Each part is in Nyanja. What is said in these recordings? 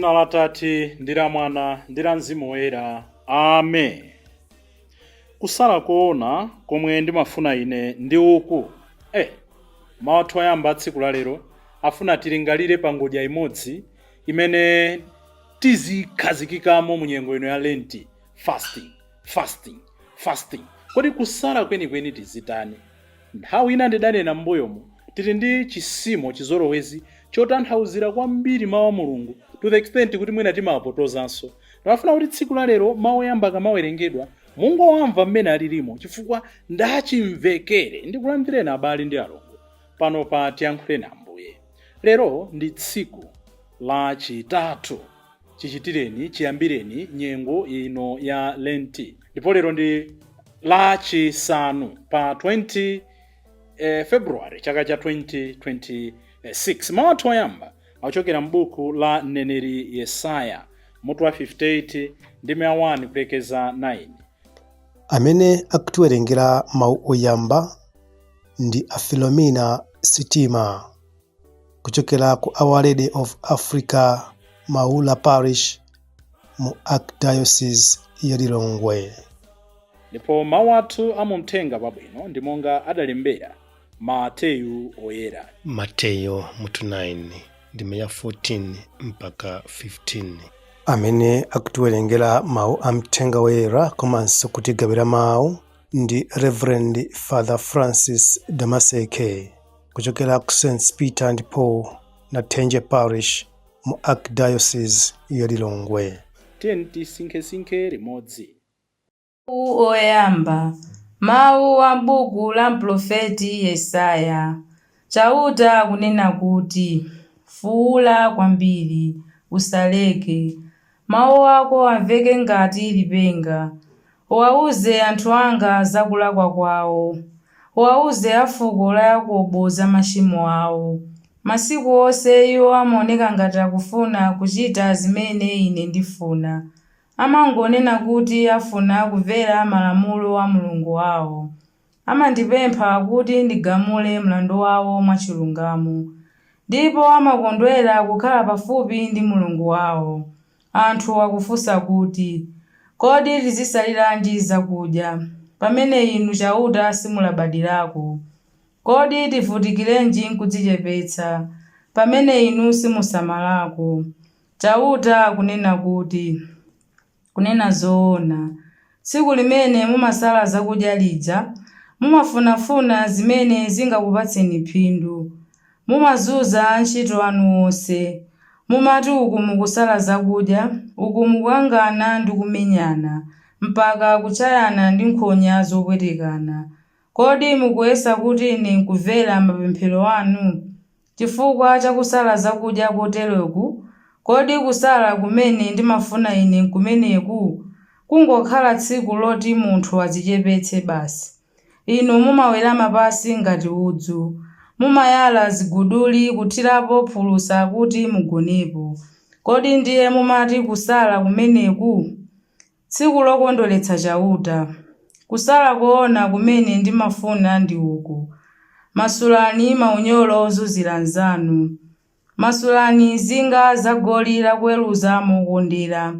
Dzina la Tate ndi la Mwana ndi la Mzimu Woyera. Amen. Kusala koona komwe ndimafuna ine ndi uku. Mawu athu oyamba a tsiku la lero afuna tilingalire pa ngodya imodzi imene tizikhazikikamo mu nyengo ino ya Lenti, fasting, fasting, fasting. Kodi kusala kwenikweni tizitani? Nthawi ina ndidanena m'mbuyomu, tili ndi chisimo, chizolowezi chotanthauzira kwambiri mawu a Mulungu to the extent kuti mwina timawapotozanso. Ndimafuna kuti tsiku la lero mawu oyamba akamawerengedwa mungowamva mmene alilimo chifukwa ndachimvekere. Ndikulandireni abale ndi alongo pano pa Tiyankhuleni Ambuye. Lero ndi tsiku la chitatu chichitireni chiyambireni nyengo ino ya Lenti, ndipo lero ndi lachisanu pa 20 February chaka cha 2026. Mawu athu oyamba akuchokera m'buku la mneneri Yesaya mutu wa 58 ndime ya 1 kulekeza 9. Amene akutiwerengera mawu oyamba ndi a Philomena Sitima kuchokera ku Our Lady of Africa Maula Parish mu Archdiocese ya Lilongwe. Ndipo mawu athu a mu Mthenga Wabwino ndi monga adalembera Mateyu Oyera. Mateyu mutu 9 ndime ya 14 mpaka 15. Amene akutiwerengera mawu a Mthenga Woyera komanso kutigawira mawu ndi Reverend Father Francis Damaseke kuchokera ku St Peter and Paul Nathenje Parish mu Archdiocese ya Lilongwe. Tiyeni tisinkhesinkhe limodzi. Mawu oyamba, Mawu a m'buku la mprofeti Yesaya. Chauta akunena kuti, Fuula kwambiri, usaleke. Mawu ako amveke ngati lipenga. Uwauze anthu anga za kulakwa kwawo. Uwauze a fuko la Yakobo za machimo awo. Masiku onse iwo amaoneka ngati akufuna kuchita zimene ine ndifuna. Amangonena kuti afuna kumvera malamulo a Mulungu wawo. Amandipempha kuti ndigamule mlandu wawo mwachilungamo. Ndipo amakondwera kukhala pafupi ndi Mulungu wawo. Anthu akufunsa kuti, Kodi tizisaliranji zakudya, pamene Inu Chauta simulabadirako? Kodi tivutikirenji nkudzichepetsa, pamene Inu simusamalako? Chauta akunena kuti, Kunena zoona, tsiku limene mumasala zakudya lija, mumafunafuna zimene zingakupatseni phindu. Mumazunza antchito anu onse. Mumati uku mukusala zakudya, uku mukukangana ndi kumenyana, mpaka kutchayana ndi nkhonya zopwetekana. Kodi mukuyesa kuti ine nkumvera mapemphero anu? Chifukwa cha kusala zakudya kotereku, kodi kusala kumene ndimafuna ine nkumeneku? Kungokhala tsiku loti munthu adzichepetse basi. Inu mumawerama pansi ngati udzu. Mumayala ziguduli kuthirapo phulusa kuti mugonepo. Kodi ndiye mumati kusala kumeneku? Tsiku lokondweretsa Chauta. Kusala koona kumene ndimafuna ndi uku, Masulani maunyolo ozunzira anzanu. Masulani zinga za goli lakuweruza mokondera.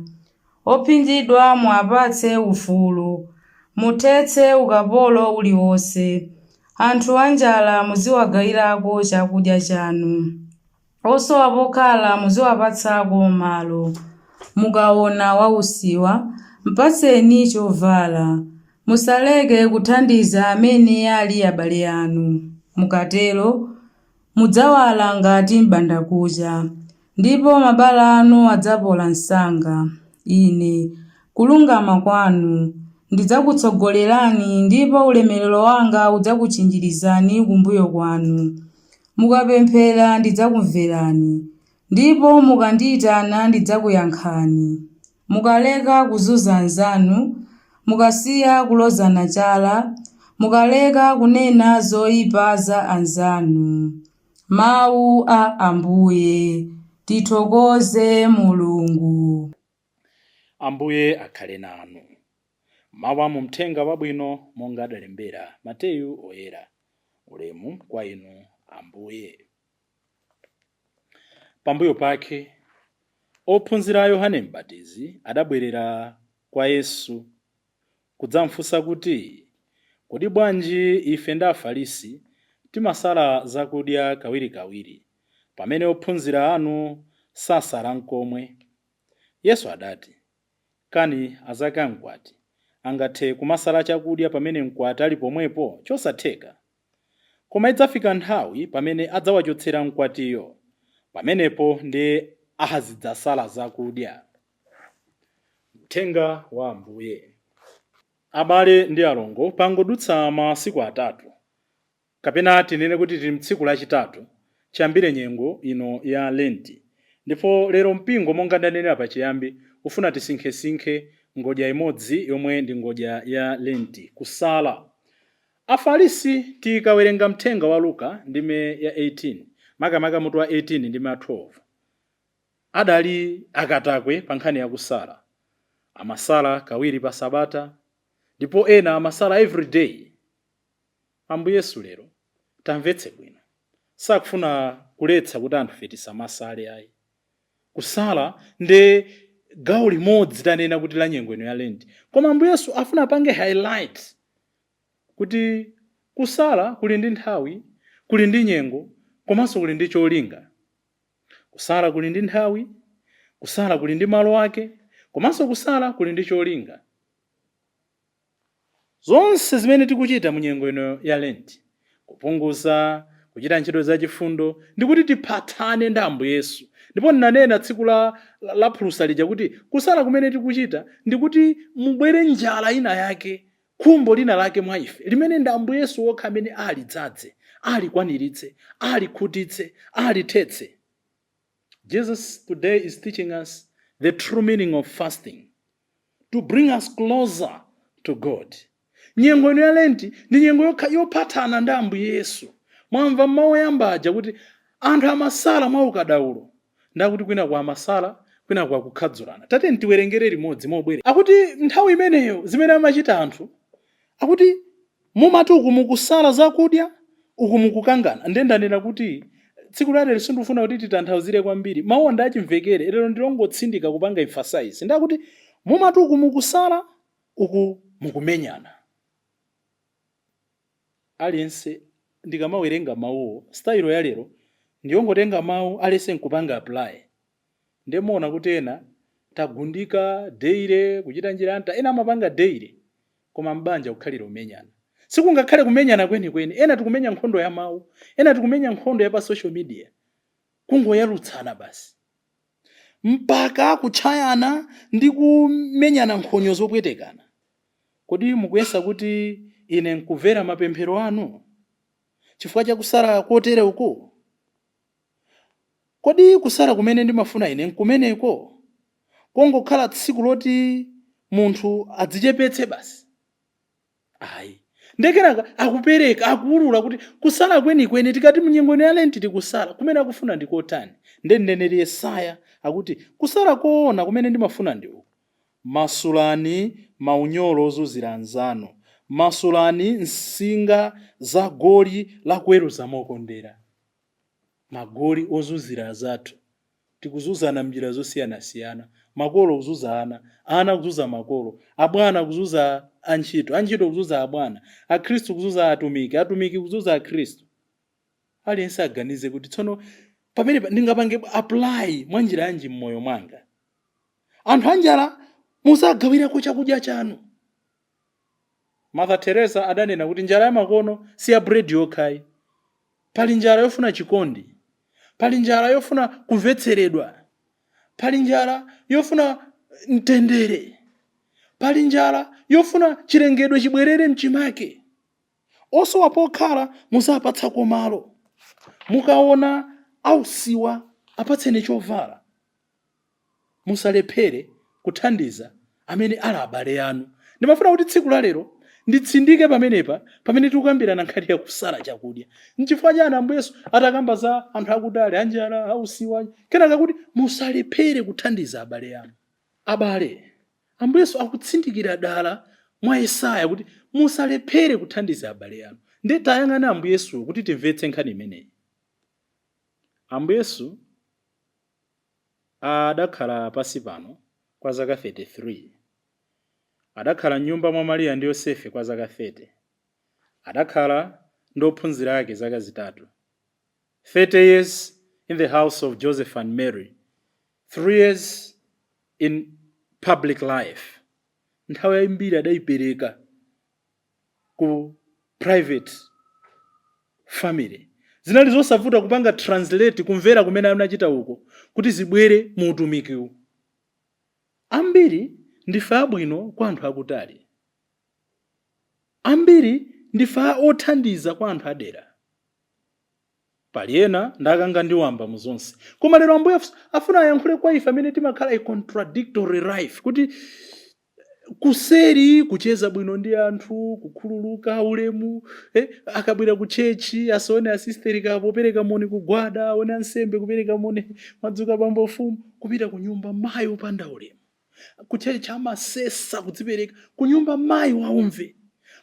Opsinjidwa muwapatse ufulu. Muthetse ukapolo uliwonse. Anthu anjala muziwagawirako chakudya chanu. Osowa pokhala muziwapatsako malo. Mukaona wausiwa, mpatseni chovala. Musaleke kuthandiza amene ali abale anu. Mukatero, mudzawala ngati m'bandakucha, ndipo mabala anu adzapola msanga. Ine, kulungama kwanu, ndidzakutsogolerani ndipo ulemerero wanga udzakutchinjirizani kumbuyo kwanu. Mukapemphera ndidzakumverani, ndipo mukandiitana ndidzakuyankhani. Mukaleka kuzunza anzanu, mukasiya kulozana chala, mukaleka kunena zoipa za anzanu. Mawu a Ambuye. Tithokoze Mulungu. Ambuye akhale nanu. Mawu a mu Mthenga Wabwino monga adalembera Mateyu Oyera. Ulemu kwa inu Ambuye. Pambuyo pake Ophunzira a Yohane M'batizi adabwerera kwa Yesu kudzamfunsa kuti, Kodi bwanji ife ndi Afarisi timasala zakudya kawirikawiri, pamene ophunzira anu sasala n'komwe? Yesu adati, Kani azake a mkwati angathe kumasala chakudya pamene mkwati ali pomwepo? Chosatheka. Koma idzafika nthawi pamene adzawachotsera mkwatiyo, pamenepo ndiye azidzasala zakudya. Mthenga wa Ambuye. Abale ndi alongo, pangodutsa masiku atatu, kapena tinene kuti tili mtsiku lachitatu chiyambire nyengo ino ya Lenti, ndipo lero mpingo, monga ndanenera pachiyambi, ufuna tisinkhesinkhe ngodya imodzi yomwe ndi ngodya ya Lenti, kusala. Afarisi, tikawerenga mthenga wa Luka ndime ya 18, makamaka mutu wa 18 ndime ya 12, adali akatakwe pa nkhani ya kusala. Amasala kawiri pa sabata, ndipo ena amasala every day. Ambuye Yesu lero, tamvetse bwino, sakufuna kuletsa kuti anthufe tisamasale ayi. Kusala ndi gawo limodzi, tanena kuti, la nyengo ino ya Lenti, koma Ambuye Yesu afuna apange highlight kuti kusala kuli ndi nthawi, kuli ndi nyengo, komanso kuli ndi cholinga. Kusala kuli ndi nthawi, kusala kuli ndi malo ake, komanso kusala kuli ndi cholinga. Zonse zimene tikuchita mu nyengo ino ya Lenti, kupunguza, kuchita ntchito zachifundo, ndikuti tiphatane ndi Ambuye Yesu. Ndipo ndinanena tsiku la phulusa lija kuti kusala kumene tikuchita ndikuti mubwere njala ina yake, khumbo lina lake mwa ife, limene ndi Ambuye Yesu wokha amene alidzadze, alikwaniritse, alikhutitse, alithetse. Jesus today is teaching us the true meaning of fasting, to bring us closer to God. Nyengo ino ya Lenti ndi nyengo yophatana ndi Ambuye Yesu. Mwamva mawu oyamba aja kuti anthu amasala mwa ukadaulo, ndakuti kwina kwa amasala, kwina kwa kukhadzulana. Tate tiwerengere limodzi mobwere. Akuti nthawi imeneyo zimene amachita anthu, akuti mumati uku mukusala zakudya, uku mukukangana. Ndiye ndanena kuti tsiku la lero sindikufuna kuti titanthauzire kwambiri, mawu ndachimvekere lero ndilongotsindika, kupanga emphasize. Ndakuti mumati uku mukusala, uku mukumenyana. Aliyense ndikamawerenga mawuwo, style ya lero ndiyongotenga mawu aliyense nkupanga apply. Ndimuona kuti ena tagundika daily kuchita njira anta, ena amapanga daily, koma mbanja kukhalira kumenyana. Sikungakhale kumenyana kwenikweni, ena tikumenya nkhondo ya mawu, ena tikumenya nkhondo ya pa social media, kungoyalutsana basi mpaka kutchayana ndi kumenyana nkhonyo zopwetekana. Kodi mukuyesa kuti ine nkumvera mapemphero anu chifukwa chakusala kotere uku? Kodi kusala kumene ndimafuna ine nkumeneko, kongokhala tsiku loti munthu adzichepetse basi? Ayi. Ndekenaka akupereka, akuwulula kuti kusala kwenikweni, tikati mnyengo ino ya Lenti tikusala, kumene akufuna ndikotani. Nde mneneri Yesaya akuti kusala koona kumene ndimafuna ndi uku: masulani maunyolo ozunzira anzanu, masulani nsinga za goli lakuweruza mokondera. Magoli ozunzira azathu, tikuzunzana mnjira zosiyanasiyana: makolo kuzunza ana, ana kuzunza makolo, abwana kuzunza antchito, antchito kuzunza abwana, akhristu kuzunza atumiki, atumiki kuzunza akhristu. Aliyense aganize kuti tsono pamene ndingapange apply mwa njira yanji m'moyo mwanga. Anthu anjala musagawirako chakudya chanu. Mother Teresa adanena kuti njala ya makono si ya bread yokhayi. Pali njala yofuna chikondi, pali njala yofuna kumvetseredwa, pali njala yofuna mtendere, pali njala yofuna chilengedwe chibwerere mchimake. Osowa pokhala muzapatsako malo, mukaona ausiwa apatseni chovala, musalephere kuthandiza amene ali abale anu. Ndimafuna kuti tsiku la lero nditsindike pamenepa, pamene tikukambirana nkhani ya kusala chakudya. Nchifukwa chani Ambuye Yesu atakamba za anthu akutali, anjala, ausiwa, kenaka kuti musalephere kuthandiza abale anu? Abale, Ambuye Yesu akutsindikira dala mwa Yesaya kuti musalephere kuthandiza abale anu. Ndiye tayang'ana Ambuye Yesu kuti timvetse nkhani imeneyi. Ambuye Yesu Adakhala pasi pano kwa zaka 33. Adakhala m'nyumba mwa Mariya ndi Yosefe kwa zaka 30. Adakhala ndi ophunzira ake zaka 3. 30 years in the house of Joseph and Mary, 3 years in public life. Nthawi yambiri adayipereka ku private family. Zinali zosavuta kupanga translate kumvera kumene anachita uko kuti zibwere mu utumikiwu. Ambiri ndife abwino kwa anthu akutali. Ambiri ndife othandiza kwa anthu adera. Pali ena ndakanga ndiwamba mu zonse, koma lero Ambuye afuna ayankhule kwa ife amene timakhala a contradictory life, kuti kuseri kucheza bwino ndi anthu, kukhululuka, ulemu, akabwera ku church asaone asisteri kapopereka moni kugwada, aone ansembe kupereka moni, madzuka bambo fumu, kupita ku nyumba mayi opanda ulemu. Ku church amasesa kudzipereka, ku nyumba mayi waumve.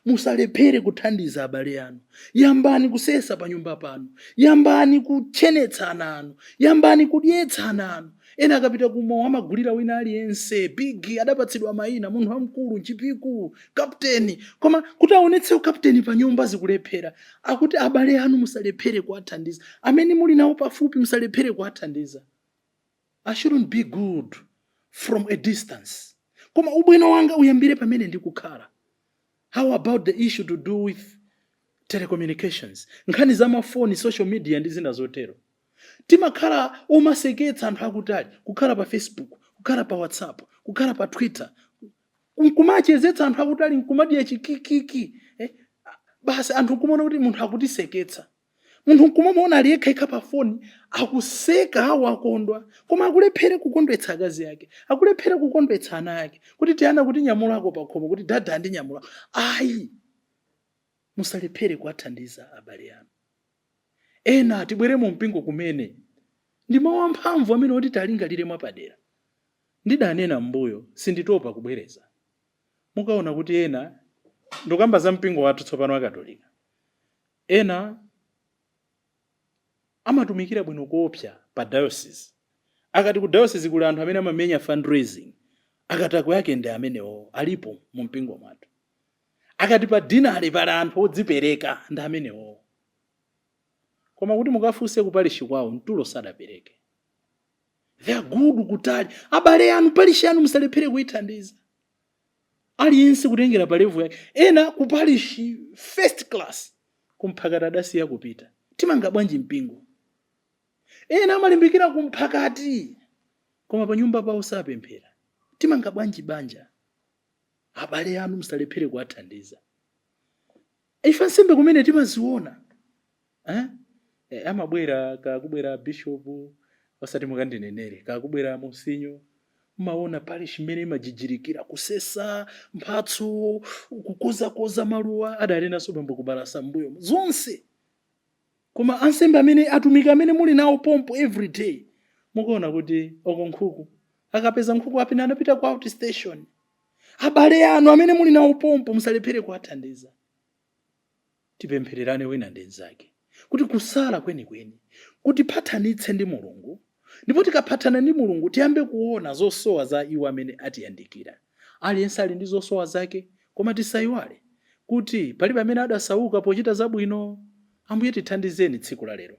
Musalephere kuthandiza abale anu. Yambani kusesa pa nyumba panu, yambani kuchenetsa ana anu, yambani kudyetsa ana anu. Ena akapita kumo amagulira wina aliyense bigi, adapatsidwa mayina, munthu wamkulu, mchipiku, kapteni, koma kuti aonetse ukapteni pa nyumba zikulephera. Akuti abale anu musalephere kuwathandiza, amene muli nawo pafupi musalephere kuwathandiza. I shouldn't be good from a distance, koma ubwino wanga uyambire pamene ndikukhala. How about the issue to do with telecommunications, nkhani za mafoni, social media ndi zina zotero? Timakhala omaseketsa anthu akutali, kukhala pa Facebook, kukhala pa WhatsApp, kukhala pa Twitter, nkumachezetsa anthu akutali, nkumadya chikikiki, Basi anthu nkumaona kuti munthu akutiseketsa. Munthu nkumamuona ali yekha pa foni akuseka, wakondwa, koma akulephere kukondwetsa akazi ake, akulephere kukondwetsa ana ake, kuti tiyana kuti nyamulako pakhomo, kuti dada andinyamula. Ayi, musalephere kuwathandiza abale anu. Ena tibwere mu mpingo kumene ndi mawu amphamvu amene oti talingalire mwapadera. Ndidanena m'mbuyo, sinditopa kubwereza. Mukaona kuti ena, ndikamba za mpingo wathu tsopano wa Katolika, ena amatumikira bwino koopsa pa diocese. Akati ku diocese kuli anthu amene amamenya fundraising, akatakwe ake ndi amenewo, alipo mu mpingo mwathu. Akati pa deanery pali anthu odzipereka, ndi amenewo. Koma kuti mukafunse ku parish kwawo, mtulo sadapereke. They are good kutali. Abale anu, parish yanu musalephere kuyithandiza, aliyense kutengera pa level yake. Ena ku parish first class, kumphakati adasiya kupita. Timanga bwanji mpingo? Ena amalimbikira kumphakati, koma pa nyumba pawo sapemphera. Timanga bwanji banja? Abale anu musalephere kuwathandiza. Ife ansembe kumene timaziona, eh? Amabwera kakubwera bishop, osati mukandinenere, kakubwera monsinyo, mmaona parish mmene imajijirikira, kusesa mphatso, kukozakoza maluwa, adalenanso bambo kubalasa mbuyo zonse. Koma ansembe amene atumiki amene muli nawo pompo every day, mukuona kuti oko nkhuku akapeza nkhuku apina anapita ku outstation. Abale anu amene muli nawo pompo musalephere kuwathandiza. Tipemphererane wina ndi mnzake kuti kusala kwenikweni kutiphathanitse ndi Mulungu, ndipo tikaphatana ndi Mulungu tiyambe kuona zosowa za iwo amene atiyandikira. Aliyense ali ndi zosowa zake, koma tisayiwale kuti palibe amene adasauka pochita zabwino. Ambuye tithandizeni tsiku la lero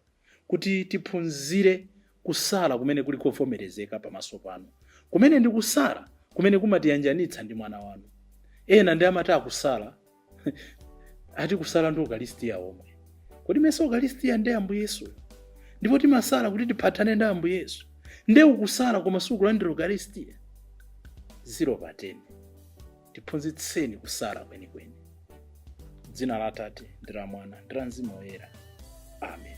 kuti tiphunzire kusala kumene kuli kovomerezeka pamaso panu, kumene ndi kusala kumene kumatiyanjanitsa ndi mwana wanu. Ena ndi amati akusala, ati kusala ndi ukalistiya omwe. Kodi mese ukalistiya ndi Ambuye Yesu? Ndipo timasala kuti tiphatane ndi Ambuye Yesu. Nde ukusala koma sukulandira ukalistiya. 0 pa 10. Tiphunzitseni kusala kwenikweni. Dzina la Atate ndi la Mwana ndi la Mzimu Woyera. Amen.